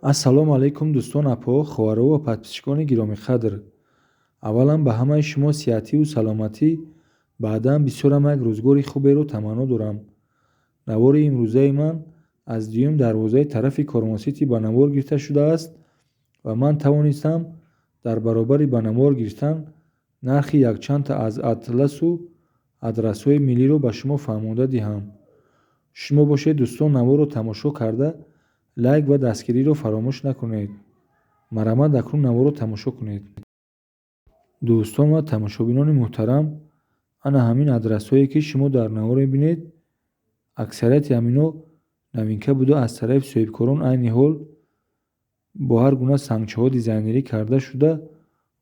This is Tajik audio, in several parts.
Ассалому алайкум, дӯстон, апаҳо, хоҳаро ва подписчикони гиромиқадр. Аввалан, ба ҳамаи шумо сиҳативу саломатӣ, баъдан бисёрам як рӯзгори хуберо таманно дорам. Навори имрӯзаи ман аз дуюм дарвозаи тарафи Корвонсити ба навор гирифта шудааст ва ман тавонистам дар баробари ба навор гирифтан нархи якчандта аз атласу адрасҳои миллиро ба шумо фаҳмонда диҳам. Шумо бошед, дӯстон, наворро тамошо карда, лайк ва дастгириро фаромӯш накунед. Марҳамат, акнун наворро тамошо кунед. Дӯстон ва тамошобинони муҳтарам, ана ҳамин адрасҳое, ки шумо дар навор мебинед, аксарияти ҳамино новинка буда, аз тарафи соҳибкорон айни ҳол бо ҳар гуна сангчаҳо дизайнерӣ карда шуда,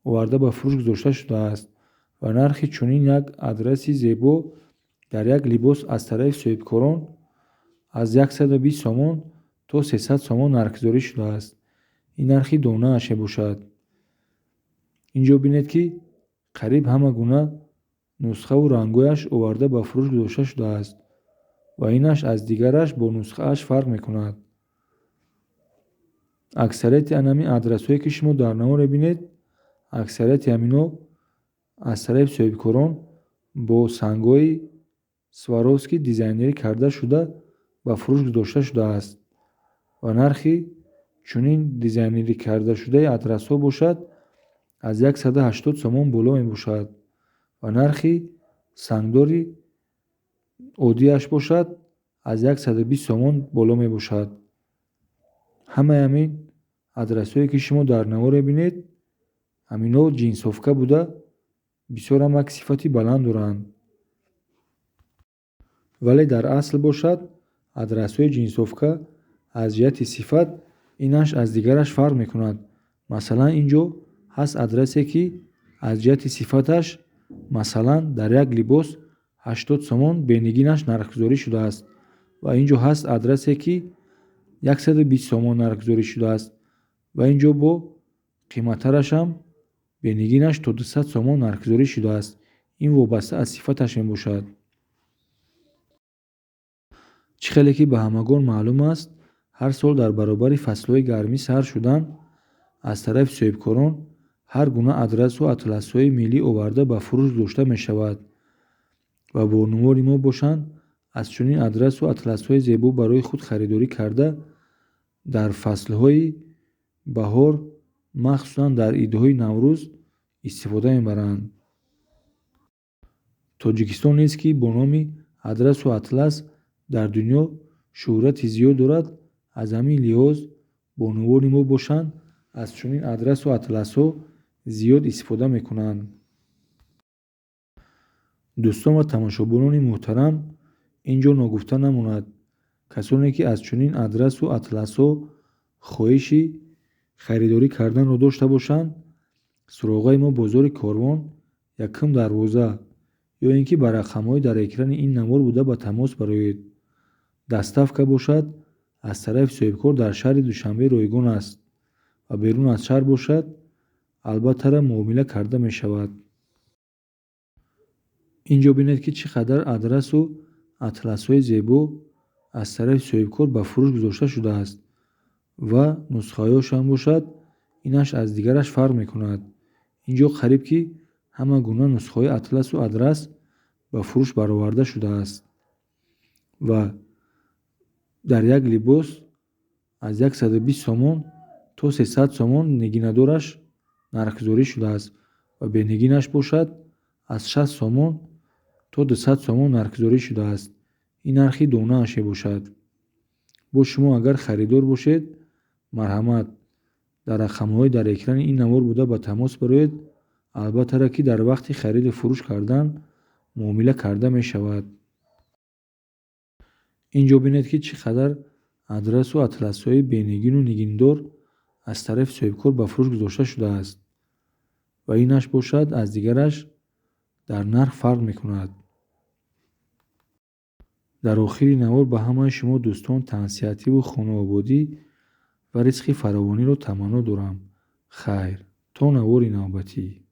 оварда ба фурӯш гузошта шудааст ва нархи чунин як адраси зебо дар як либос аз тарафи соҳибкорон аз 120 сомон то 300 сомон нархгузорӣ шудааст. Ин нархи донааш мебошад. Инҷо бинед, ки қариб ҳама гуна нусхаву рангҳояш оварда ба фурӯш гузошта шудааст ва инаш аз дигараш бо нусхааш фарқ мекунад. Аксарияти анами адрасҳое, ки шумо дар навор мебинед, аксарияти ҳамино аз тарафи соҳибкорон бо сангҳои Сваровски дизайнерӣ карда шуда, ба фурӯш гузошта шудааст ва нархи чунин дизайнерӣ кардашудаи адрасҳо бошад, аз 180 сомон боло мебошад ва нархи сангдори оддиаш бошад, аз 120 сомон боло мебошад. Ҳамаи ҳамин адрасҳое, ки шумо дар навор мебинед, ҳаминҳо ҷинсовка буда, бисёрам як сифати баланд доранд. Вале дар асл бошад, адрасҳои ҷинсовка аз ҷиҳати сифат инаш аз дигараш фарқ мекунад. Масалан, ин ҷо ҳаст адрасе, ки аз ҷиҳати сифаташ, масалан, дар як либос 80 сомон бенигинаш нархгузорӣ шудааст ва ин ҷо ҳаст адрасе, ки 120 сомон нархгузорӣ шудааст ва ин ҷо бо қиматтарашам бенигинаш то 200 сомон нархгузорӣ шудааст. Ин вобаста аз сифаташ мебошад. Чӣ хеле ки ба ҳамагон маълум аст, ҳар сол дар баробари фаслҳои гармӣ сар шудан аз тарафи соҳибкорон ҳар гуна адрасу атласҳои миллӣ оварда ба фурӯш гузошта мешавад ва бонувони мо бошанд, аз чунин адрасу атласҳои зебо барои худ харидорӣ карда, дар фаслҳои баҳор, махсусан дар идҳои Наврӯз истифода мебаранд. Тоҷикистон низ, ки бо номи адрасу атлас дар дунё шӯҳрати зиёд дорад, аз ҳамин лиҳоз бонувони мо бошанд, аз чунин адрасу атласҳо зиёд истифода мекунанд. Дӯстон ва тамошобинони муҳтарам, ин ҷо ногуфта намонад, касоне ки аз чунин адрасу атласҳо хоҳиши харидорӣ карданро дошта бошанд, суроғаи мо бозори Корвон, якум дарвоза, ё ин ки ба рақамҳои дар экрани ин навор буда ба тамос бароед. Доставка бошад, аз тарафи соҳибкор дар шаҳри Душанбе ройгон аст ва берун аз шаҳр бошад, албаттара муомила карда мешавад. Ин ҷо бинед, ки чӣ қадар адрасу атласҳои зебо аз тарафи соҳибкор ба фурӯш гузошта шудааст ва нусхаҳояшам бошад, инаш аз дигараш фарқ мекунад. Ин ҷо қариб ки ҳама гуна нусхаҳои атласу адрас ба фурӯш бароварда шудааст ва дар як либос аз 120 сомон то 300 сомон нигинадораш нархгузорӣ шудааст ва бенигинаш бошад, аз 60 сомон то 200 сомон нархгузорӣ шудааст. Ин нархи донааш мебошад. Бо шумо агар харидор бошед, марҳамат, дар рақамҳои дар экрани ин навор буда ба тамос бароед. Албаттара ки дар вақти хариду фурӯш кардан муомила карда мешавад. Ин ҷо бинед, ки чӣ қадар адрасу атласҳои бенигину нигиндор аз тарафи соҳибкор ба фурӯш гузошта шудааст ва инаш бошад, аз дигараш дар нарх фарқ мекунад. Дар охири навор ба ҳамаи шумо дӯстон тансиҳативу хонаободӣ ва ризқи фаровониро таманно дорам. Хайр, то навори навбатӣ.